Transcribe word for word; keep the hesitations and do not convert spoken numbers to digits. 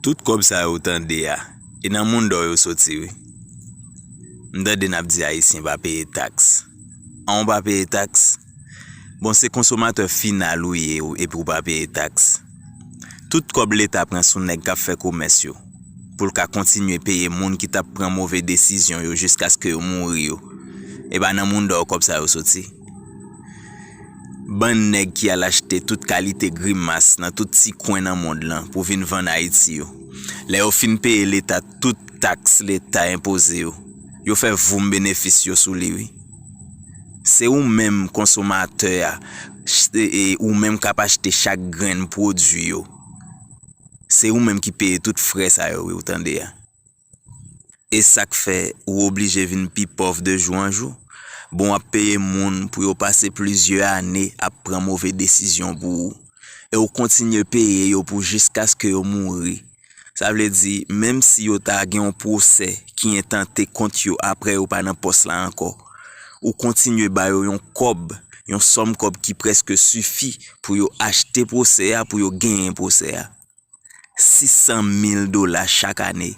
Tout kòb sa yo w tande a, e nan moundò yo soti wi. M tande n ap di Ayisyen pa peye taks. An, w pa peye taks? Bon, se konsomatè final ou ye epi w pa peye taks. Tout kòb Leta pran sou nèg k ap fè komès yo, pou l ka kontinye peye moun ki t ap pran move desizyon yo jiskaske yo mouri yo, e pa nan moundò w kòb sa yo soti? Bann nèg ki al achte tout kalite grimas nan tout ti kwen nan mond lan pou vin vann Ayiti yo. Lè yo fin peye Leta tout taks Leta enpoze yo, yo fè voum benefis yo sou li wi. Se ou menm konsomatè a, ch- e, e ou menm k ap achte chak grenn pwodui yo. Se ou menm ki peye tout frè sa yo wi, ou tande a. E sa k fè ou oblije vin pi pòv de jou an jou. Bon, w ap peye moun pou yo pase plizyè ane ap pran move desizyon pou ou. E ou kontinye peye yo pou jiskaske yo mouri. Sa vle di, menm si yo ta gen yon pwosè ki entante kont yo apre yo pa nan pòs la ankò, ou kontinye ba yo yon kòb, yon sòm kòb ki prèske sifi pou yo achte pwosè a, pou yo genyen pwosè a. Sis san mil dola chak ane